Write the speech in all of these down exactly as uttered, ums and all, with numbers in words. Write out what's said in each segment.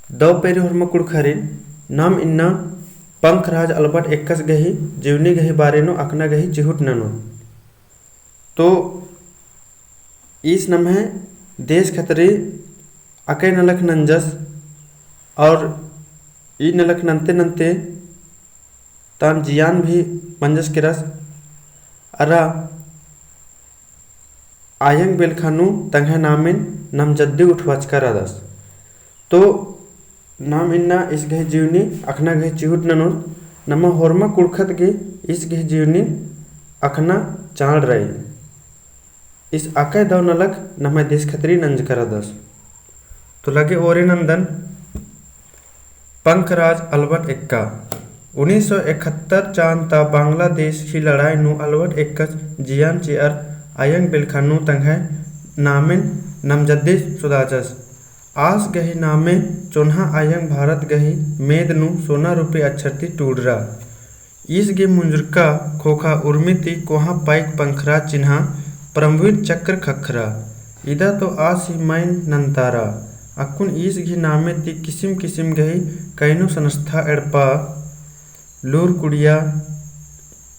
दव पेरी होरमा कुँड़ुख़रिन, नाम इन्ना पंखराज अलबट एक्कस गही जीवनी गही बारे नू अख़ना गही चिहुट ननोन। तो ईस नम्है देश खतरी अकय नलख नंजस और ई नलख नन्ते नन्ते तान जियान भी मंजस केरस। अरा आयंग बेलखा नू तंग्है नामेन नम जद्दी उठवाचका रअदस। तो नाम इन्ना ईस गही जीवनी अख़ना गही चिहुट ननोन। नमा होरमा कुँड़ुख़त गे ईस गही जीवनी अख़ना चाड़ रई। ईस अकय दव नलख नम्है देश खतरी नंजका रअदस। तो लगे ओरे नन्दन। पंखराज अलबट एक्का। उन्नीस सौ इकहत्तर चान ता बांग्लादेश ही लड़ाई नू अलबट एक्कस जियान चिअर आयंग बेलखा नू तंग्है नामेन नम जद्दी सोदाचस। आस गही नामे चोन्हा आयंग भारत गही मेद नू सोना रूपी अक्षर ती टूड़रा। ईस गे मुंजुरका खोखा उर्मी ती कोहाँ पाइक पंखराज चिन्हा परमवीर चक्र ख़क्खरा। इदा तो आस ही माइन नन्तारा। अक्कुन ईस गही नामे ती किसिम किसिम गही कैनो संस्था एड़पा, लूर कुड़िया,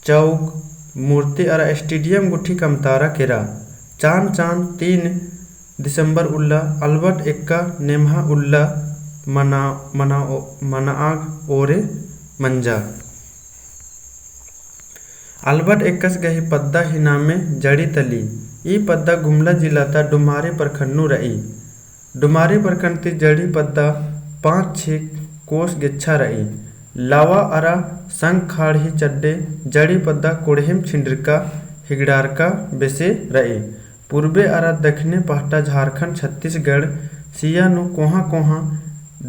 चौक, मूर्ति अरा stadium गुट्ठी कमतारा केरा। चान चान तीन दिसम्बर उल्ला अलबट एक्का नेम्हा उल्ला मना-, मना-, मनाग ओरे मंजा। अलबट एक्कस गही पद्दा ही नामे जड़ी तली। ई पद्दा गुमला जिला ता डुमारी प्रखंड नू रई। डुमारी प्रखंड ती जड़ी पद्दा पाँच छे कोस गेच्छा रई। लावा अरा संग खाड़ ही चड्डे जड़ी पद्दा कोड़हेम छिंडरका हिगड़ारका बेसे रई। पूर्बे अरा दखिने पहटा झारखंड, छत्तीसगढ़, सिया नू कोहाँ कोहाँ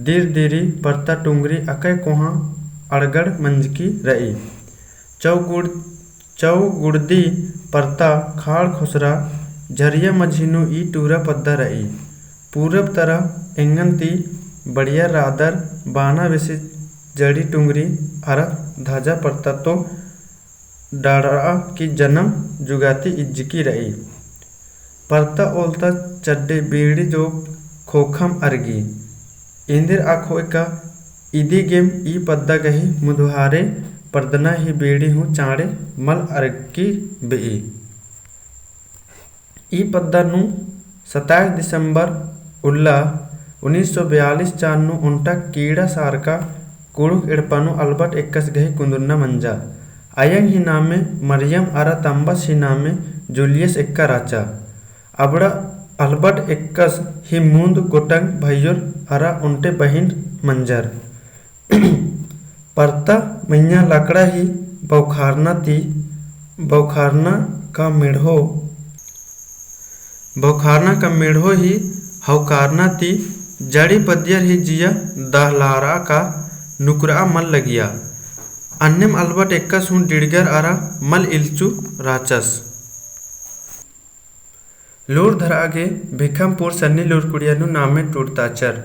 दीर दीरी परता टुंगरी अकय कोहाँ अड़गड़ मंजकी रई। चौगुड़ चौगुड़दी परता खाड़ खोसरा झरिया मझी नू ई टूरा पद्दा रई। पूरब तरा एंगन ती बढ़िया रादर बाना बेसे जड़ी टुंगरी अरा धाजा परता तो डाड़ा की जनम जुगाती इज्जकी रई। परता ओलता चड्डे बीड़ी जोक खोखम अरगी। एन्देर अख़ोय का इदी गेम ई पद्दा गही मुदुहारे परदना ही बीड़ी हूँ चाँड़े मल अरगी बेई। ई पद्दा नू सत्ताईस दिसम्बर उल्ला उन्नीस सौ बयालीस चान नू ओन्टा कीड़ा सारका कुँड़ुख़ एड़पा नू अलबट एक्कस गही कुन्दुन्ना मंजा। अयंग ही नामे मरियम अरा तम्बस ही नामे जूलियस एक्का राचा। अबड़ा अलबट एक्कस ही मुन्द गोटंग भइयोर अरा ओन्टे बहिन मंजर। परता मइय्याँ लकड़ा ही बौखारना ती, बौखारना का मेढ़ो, बौखारना का मेढ़ो ही हौकारना ती जड़ी पद्दियर ही जिया दहलारा का नुकरा मल लगिया। अन्नेम अलबट एक्कस हूँ डिड़गर अरा मल इल्चु राचस। लूर धरआ गे भिखमपुर सन्नी लूर कुड़िया नू नामे टूड़ताचर।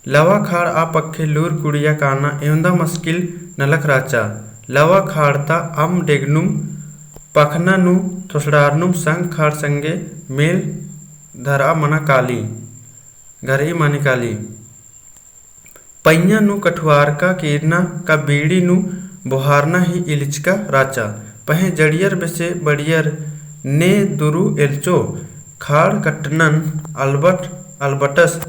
लवा खाड़ आ पक्खे लूर कुड़िया काना एवंदा मस्किल नलख राचा। लवा खाड़ ता अम डेगनुम पखना नू थोसड़ारनुम संग खाड़ संगे मेल धरआ मना काली, घरई मनी काली। पइयाँ नू कठुआरका कीरना का बीड़ी नू बोहारना ही इलिचका राचा। पहें जड़ियर बेसे बड़ियर ने दुरु एल्चो। खाड़ कट्टनन अलबट, अलबटस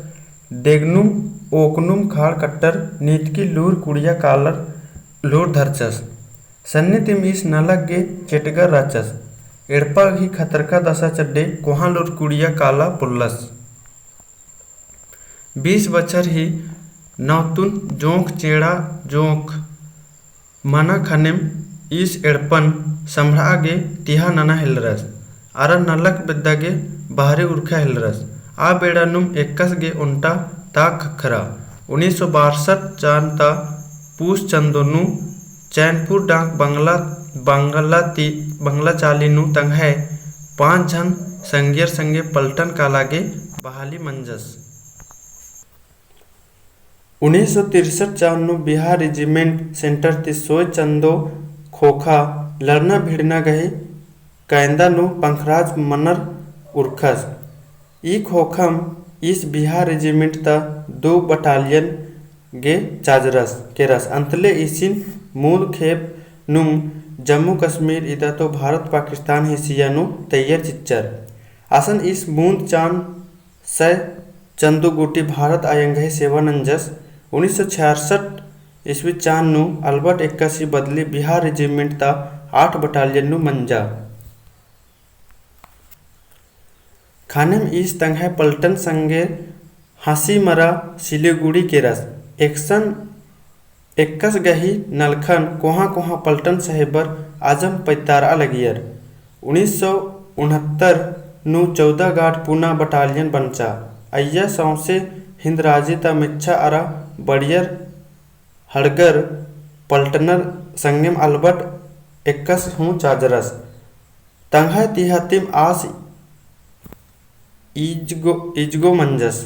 डेगनुम ओकनुम खाड़ कट्टर नीतकी लूर कुड़िया कालर लूर धरचस। सन्नी तिम ईस नलख गे चेटगर राचस। एड़पा गही खतरका दसा चड्डे कोहाँ लूर कुड़िया काला पोल्लस। बीस बछर ही नवतुन जोंख चेड़ा जोंख मना खनेम ईस एड़पन सम्हरआ गे तिहा नना हेलरस। अरा नलख बेद्दा गे बहरे उरखा हेलरस। आ बेड़ा नुम एक्कस गे ओन्टा ताक खखरा। उन्नीस सौ बासठ चान ता पूस चंदो नू चैनपुर डाक बंगला, बंगला ती, बंगला चाली नू तंग्है पाँच झन संगियर संगे पलटन काला गे बहाली मंजस। उन्नीस सौ तिरसठ चान नू बिहार regiment center ती सोय चंदो खोखा लड़ना भिड़ना गही कायदा नू पंखराज मनर उरखस। ई खोखम ईस बिहार regiment ता दो battalion गे चाजरस केरस। अंतले इसिन मूंद खेप नुम जम्मू कश्मीर इदा तो भारत पाकिस्तान हिसिया नू तैयर चिच्चर। असन इस मूंद चान सै चंदू गूटी भारत अयंग ही सेवा नंजस। उन्नीस सौ छियासठ ईस्वी चान नू अल्बर्ट एक्कसी बदली बिहार regiment ता आठ battalion नू मंजा। खानेम ईस तंग्है पलटन संगे हासी मरा सिलीगुड़ी केरस। एकसन एक्कस गही नलखन कोहाँ कोहाँ पलटन साहेबर आजम पैतारआ लगियर। उन्नीस सौ उनहत्तर नू चौदह गाट पुना battalion बनचा। अइय्या सौंसे हिंद राजी ता मेच्छा अरा बड़ियर हड़गर पलटनर संगेम अल्बर्ट एक्कस हूँ चाजरस। तंग्है तिहातिम आस इजगो, इजगो मंजस।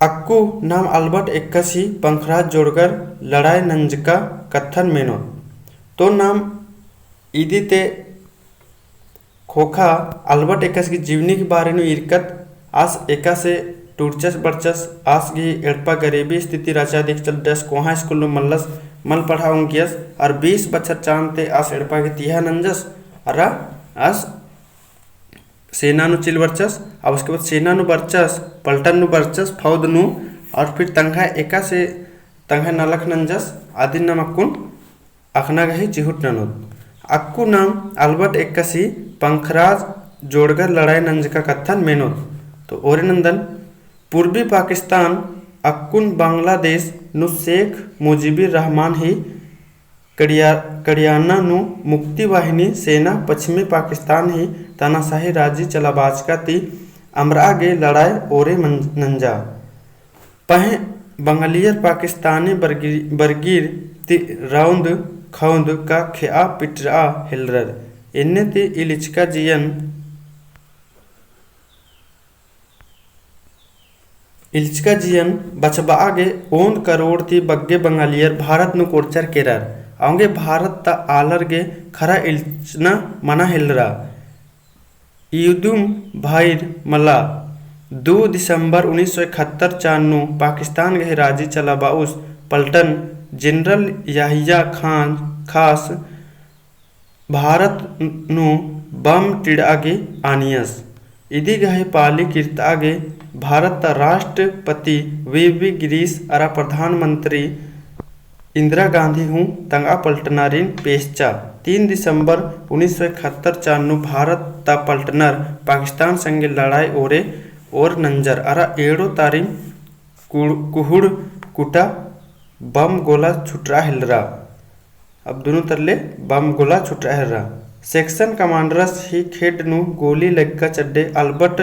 अक्कु नाम अल्बर्ट एक्कसी पंखराज जोड़गर लड़ाई नंजका कत्थन मेनोत। तो नाम इदी ते खोखा अल्बर्ट एक्कस की जीवनी के बारे नू इरकत आस एकासे टूड़चस बरचस। आस गही एड़पा गरीबी स्थिति रहचा दिक चलते आस कोहाँ स्कूल नू मल्लस, मल पढ़ा ओंगियस। और बीस बछर चान ते आस एड़पा के तिहा नंजस अरा आस सेना नू चिल बरचस। और उसके बाद सेना नू बरचस, पलटन नू बरचस, फौद नू। और फिर तंग्है एकासे तंग्है नलख नंजस। अदिन नाम अक्कुन अखना गही चिहुट ननोत। अक्कु नाम अल्बर्ट एक्कसी पंखराज जोड़गर लड़ाई नंजका कत्थन मेनोत। तो ओरे नंदन पूर्बी पाकिस्तान अक्कुन बांग्लादेश नू शेख मुजीबुर रहमान ही कड़िया-, कड़ियाना नू मुक्ति वाहिनी सेना पश्चिमी पाकिस्तान ही तानाशाही राजी चलाबाचका ती अमरआ गे लड़ाई ओरे मन-, नंजा। पहें बंगालियर पाकिस्तानी बरगी-, बरगीर ती रौंद खौंद का खेआ पिटरआ हेलरर। एन्ने ती इलिचका जियन, इलिचका जियन बचबआ गे ओन्द करोड़ ती बग्गे बंगालियर भारत नू कोरचर केरर। औंगे भारत ता आलर गे खरा इलिचना मना हेलरा। इयुदुम भाईर मला। दू दिसंबर उन्नीस सौ इकहत्तर चान नू पाकिस्तान गही राजी चलाबाउस पलटन जनरल याहिया खान खास भारत नू बम टिड़आ गे आनियस। इदी गही पाली किर्तआ गे भारत ता राष्ट्रपति वी वी गिरीश अरा प्रधानमंत्री इंदिरा गांधी हूँ तंगआ पलटनारिन पेसचा। तीन दिसंबर उन्नीस सौ इकहत्तर चान नू भारत ता पलटनर पाकिस्तान संगे लड़ाई ओरे ओर नंजर अरा एड़ो तारिम कुड़-, कुहुड़ कुटा बम गोला छुटरा हेलरा। अब दुनों तरले बम गोला छुटरा हेलरा। Section commanders ही खेड्ड नू गोली लग्गा चड्डे अल्बर्ट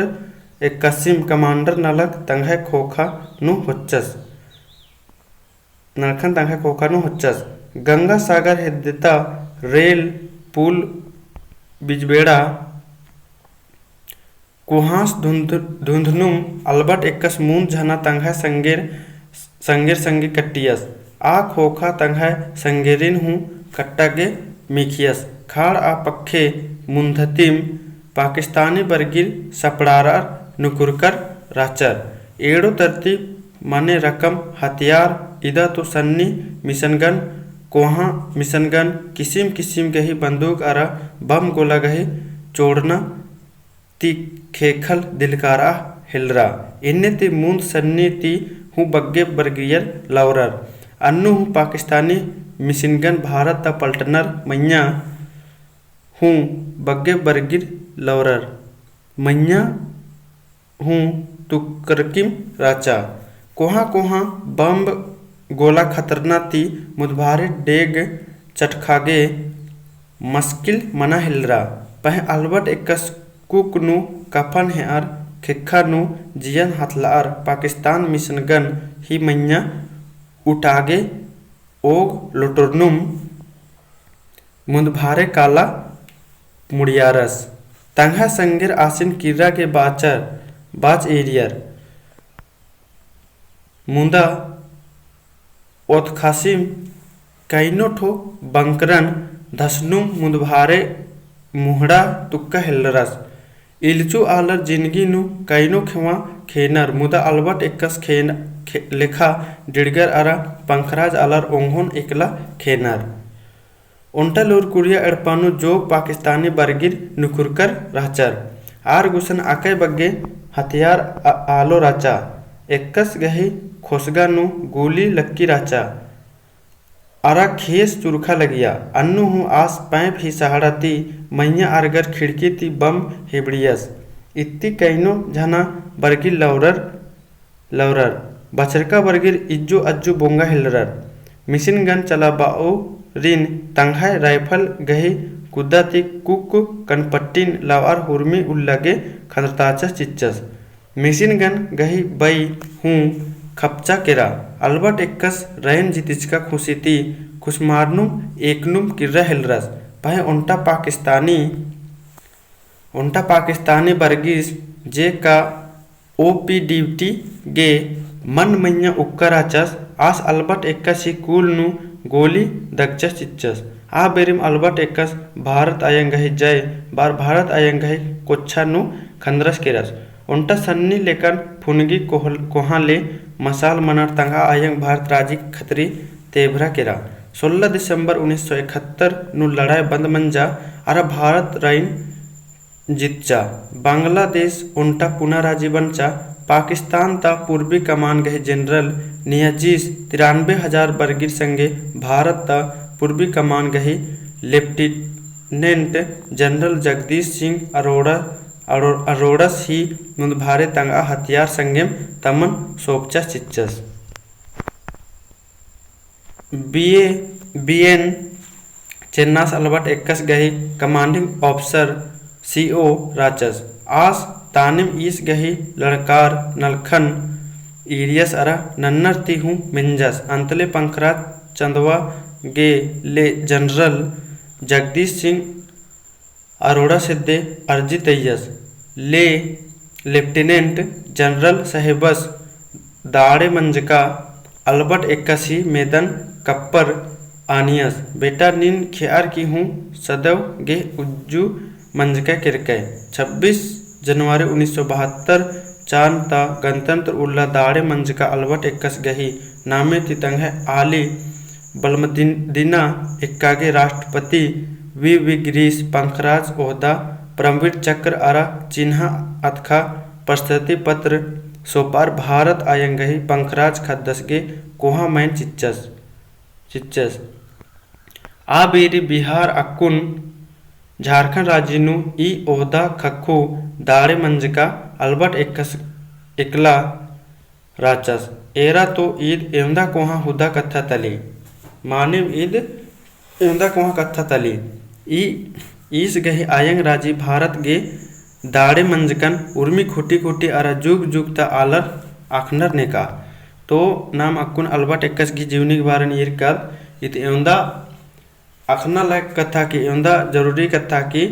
एक्कसिम commander नलख तंग्है खोखा नू होच्चस। नलखन तंग्है खोखा नू होच्चस। गंगा सागर हेद्दे ता रेल पुल बिजबेड़ा कोहाँस धुंध-, धुंधनुम अल्बर्ट एक्कस मूंद झना तंग्है संगेर, संगेर संगे कट्टियस। आ खोखा तंग्है संगेरिन हूँ कट्टा गे मिखियस। खाड़ आ पक्खे मुंधतिम पाकिस्तानी बरगीर सपड़ारर नुकुरकर रहचर। एड़ो तरती मने रकम हथियार इदा तो सन्नी machine gun कोहाँ machine gun किसिम किसिम गही बंदूक अरा बम गोला गही चोड़ना ती खेखल दिलकारआ हेलरा। एन्ने ती मुन्द सन्नी ती हूँ बग्गे बरगियर लौरर। अन्नु हूँ पाकिस्तानी machine gun भारत ता पलटनर मइय्याँ हूँ बग्गे बरगिर लौरर। मइय्याँ हूँ तुकरकिम राचा। कोहाँ कोहाँ बम्ब गोला खतरना ती मुदभारे डेग चटखागे मस्किल मना हेलरा। पहें अल्बर्ट एक्कस कुक नू कफन हेअर खेक्खा नू जियन हथलाअर पाकिस्तान machine gun ही मइय्याँ उटागे ओग लोटरनुम मुन्दभारे काला मुड़ियारस। तंग्है संगेर आसिन किर्रा गे बाचर, बाच एरियर। मुन्दा ओतखासिम कैनो ठो बंकरन धसनुम मुन्दभारे मुहड़ा तुक्का हेलरस। इलचु आलर जिनगी नू कैनो खेवा खेनर, मुदा अल्बर्ट एक्कस खेन-, खे-, लेखा डिड़गर अरा पंखराज आलर ओंघोन एकला खेनर। ओन्टा लूरकुड़िया एड़पा नू जोग पाकिस्तानी बरगिर नुखुरकर रहचर। आर गुसन अकय बग्गे हथियार आ-, आलो रहचा। एक्कस गही खोसगा नू गोली लक्की रहचा। अरा खेस चुरखा लगिया। अन्नु हूँ आस पैंप ही सहारा ती मइय्याँ अरगर खिड़की ती बम हेबड़ियस। इत्ती कइनो झना बरगिर लौरर लौरर। बछरका बरगिर इज्जो अज्जु बोंगा हेलरर। मिसिन गन चलाबओरिन तंग्है राइफल गही कुद्दा ती कुक्क कनपट्टिन लवअर हुरमी उल्ला गे खंदरताचस चिच्चस। मिसिन गन गही बई हूँ खपचा केरा। अल्बर्ट एक्कस रैन जितिचका खुसी ती खुसमारनुम एकनुम किर्रा हेलरस। पहें ओन्टा पाकिस्तानी ओन्टा पाकिस्तानी बरगिस जे का ओपीडीटी गे मन मइय्याँ उक्का रहचस, आस अल्बर्ट एक्कस ही कूल नू गोली दगचस चिच्चस। आ बेरिम अल्बर्ट एक्कस भारत अयंग गही जय बार भारत अयंग गही कोच्छा नू खंदरस केरस। ओन्टा सन्नी लेकन फुनगी कोहल-, कोहाँ ले मसाल मनर तंगआ अयंग भारत राजी खतरी तेभरा केरा। सोलह दिसंबर उन्नीस सौ इकहत्तर नू लड़ाई बंद मंजा अरा भारत रैन जितचा। बांग्लादेश ओन्टा पुना राजी बनचा। पाकिस्तान ता पूर्बी कमान गही जनरल नियाजीस तिरानबे हजार बरगिर संगे भारत ता पूर्बी कमान गही लेफ्टिनेंट जनरल जगदीश सिंह अरोड़ा, अरो-, अरोड़स ही मुन्दभारे तंगआ हथियार संगेम तमन सोपचस चिच्चस। बीए, बीएन चेन्नास अल्बर्ट एक्कस गही कमांडिंग ऑफिसर, सीओ, राचस। आस तानिम ईस गही लड़कार नलखन ईरियस अरा नन्नर ती हूँ मेंजस। अंतले पंखराज चंदवा गे ले जनरल जगदीश सिंह अरोड़ा सेद्दे अर्जी तइयस। ले लेफ्टिनेंट जनरल साहेबस दाड़े मंजका अल्बर्ट एक्कस ही मेदन कप्पर आनियस, बेटा नीन खेअर की हूँ सदव गे उज्जू मंजका केरकय। छब्बीस जनवरी उन्नीस सौ बहत्तर चान ता गणतंत्र उल्ला दाड़े मंजका अल्बर्ट एक्कस गही नामे ती तंग्है आली बलमदिन-, दिना एक्का गे राष्ट्रपति वी वी गिरीश पंखराज ओहदा परमवीर चक्र अरा चिन्हा अतखा प्रशस्ति पत्र सोपार भारत अयंग गही पंखराज ख़द्दस गे कोहाँ मइन चिच्चस, चिच्चस। आ बेरी बिहार अक्कुन झारखंड राजी नू ई ओहदा ख़क्खु दाड़े मंजका अल्बर्ट एक्कस एकला राचस। एरा तो ईद एवंदा कोहाँ हुदा कत्था तली। मानिम ईद एवंदा कोहाँ कत्था तली। ई ईस गही अयंग राजी भारत गे दाड़े मंजकन उर्मी खुटी खुटी अरा जुग जुग ता आलर अखनर नेका। तो नाम अक्कुन अल्बर्ट एक्कस गही जीवनी के बारे नू ईरकत ईद एवंदा अखना लायक कत्था की, एवंदा जरूरी कत्था की,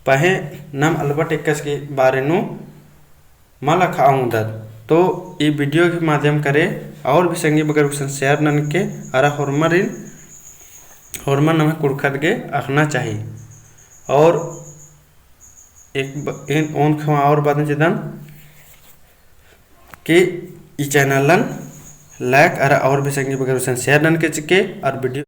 पहें नाम अल्बर्ट एक्कस के बारे नू मल अख़आ ओंगदत। तो ई video के माध्यम करे और भी संगी बगर गुसन share ननके अरा होरमरिन, होरमर नम्है कुँड़ुख़त गे अख़ना चाही। और एक ब-, एन ओन खमा और बादन चिदन कि ई channel लन like अरा और भी संगी बगर गुसन share ननके चिके और video